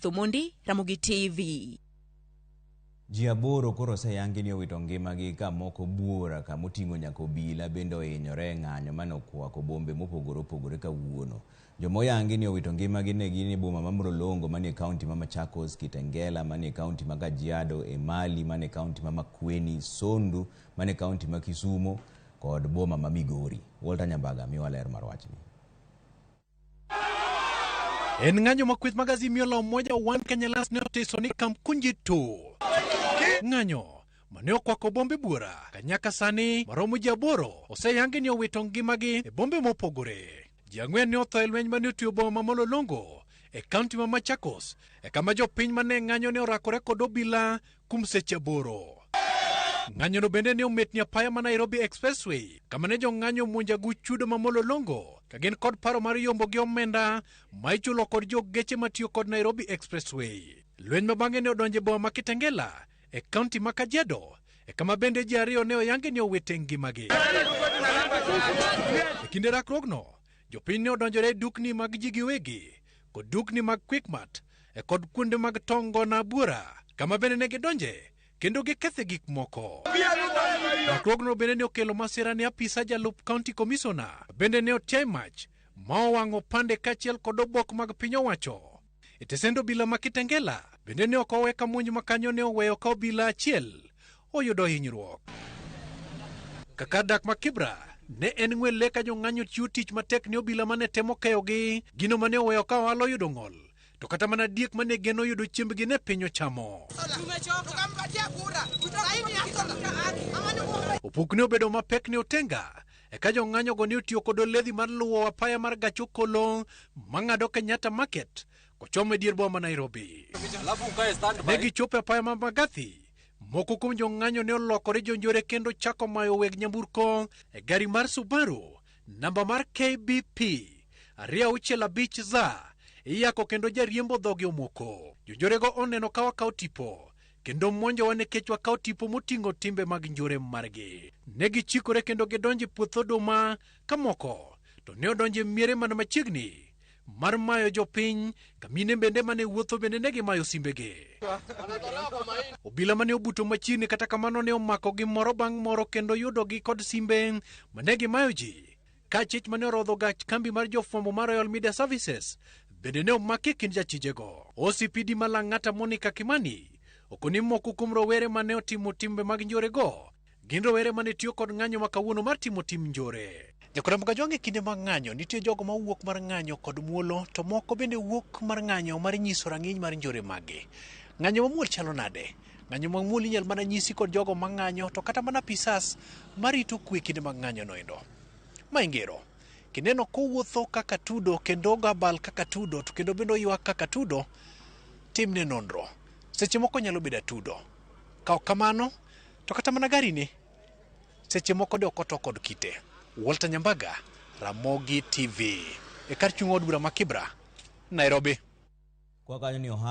Omondi, Ramogi TV. Ji 8 koro oseyangi ni owito ngimagi ka moko buora kamoting'o nyaka obila bende ohinyore e ng'anyo mane okwako bombe mopogore opogore kawuono. Joma oyangi ni owito ngimagi ne gin e boma ma Mlolongo manie kaunti ma Machakos, Kitengela manie kaunti ma Kajiado, Emali manie kaunti ma Makueni, Sondu manie kaunti ma Kisumo kod boma ma Migori. Walter Nyambaga miwa ler mar wachni. En ng'anyo ma kweth mag Azimio la Umoja One Kenya Alliance ne otiso ni Kamkunji 2. Ng'anyo mane okwako bombe buora ka nyaka sani maromo ji 8 oseyangi ni owito ngimagi e bombe mopogore. Ji 4 ne otho e lweny mane otiyo boma ma Mlolongo e kaunti ma Machakos e kama jopiny mane ng'anyo ne orakore kod obila kuom seche 8. Ng'anyono bende ne ometni apaya ma Nairobi Expressway kama ne jong'anyo omonjo aguch chudo ma Mlolongo ka gin kod paro mar yombo gi omenda ma ichulo kod jogeche matiyo kod Nairobi Expressway. Lweny ma bang'e ne odonjo e boma ma Kitengela e kaunti ma Kajiado e kama bende ji 2 ne oyangi ni owete ngimagi. E kinde rakruogno, jopiny ne odonjore e dukni mag ji giwegi kod dukni mag Quickmart e kod kuonde mag tongo na buora kama bende ne gidonje kendo gikethe gik moko. Rakruogno bende ne okelo masira ne apisa jalup county commissioner bende ne otiae mach ma owang'o pande kaachiel kod obok mag piny owacho. E tesend obila ma Kitengela bende ne ok owe ka monj ma kanyo ne oweyo ka obila achiel oyudo hinyruok. Kaka dak ma Kibra ne en ng'we le ka jong'anyo chiwo tich matek ne obila mane temo keyogi, gino mane oweyo ka ohala oyudo ng'ol, to kata mana diek mane geno yudo chiembgi ne piny ochamo. Opuk ne obedo mapek ne Otenga eka jong'anyogo ne otiyo kod oledhi mar luwo apaya mar gach okolo mang'ado Kenyatta Market kochomo e dier boma ma Nairobi. Ne gichopo e apaya ma Mbagathi. Moko kuom jong'anyo ne olokore jonjore kendo chako mayo weg nyamburko e gari mar Subaru namba mar KBP 265 Z iyako kendo jariembo dhoge omoko. Jonjorego oneno ka wakawo tipo kendo monjowa nikech wakawo tipo moting'o timbe mag njore margi. Ne gichikore kendo gidonjo e puoth oduma ka moko to ne odonjo e miere man machiegni mar mayo jopiny ka mine bende mane wuotho bende ne gimayo simbegi. Obila mane obuto machiegni kata kamano ne omakogi moro bang' moro kendo yudogi kod simbe mane gimayo ji. Ka chich mane orodho gach kambi mar jofwambo mar Royal Media Services bende ne omaki e kind jachijego. OCPD ma Lang'ata Monica Kimani okoni moko kuom rowere mane otimo timbe mag njorego gin rowere mane tiyo kod ng'anyo ma kawuono mar timo tim njore. Jakorambo Kajwang' e kinde mag ng'anyo nitie jogo ma wuok mar ng'anyo kod muolo to moko bende wuok mar ng'anyo mar nyiso rang'iny mar njore maggi. Ng'anyo mamuol chalo nade? Ng'anyo mamuol inyal mana nyisi kod jogo ma ng'anyo to kata mana apisas marito kwe kinde mag ng'anyo noendo. Ma ingero. Kineno kowuotho kaka tudo kendo ogo abal kaka tudo to kendo bende oywak kaka tudo, timne nonro. Seche moko nyalo bedo atudo. Ka ok kamano, to kata mana gari ni seche moko de ok oto kod kite. Walter Nyambaga, Ramogi TV. E kar chung' od bura ma Kibra, Nairobi. Kwa kanyo ni ohala.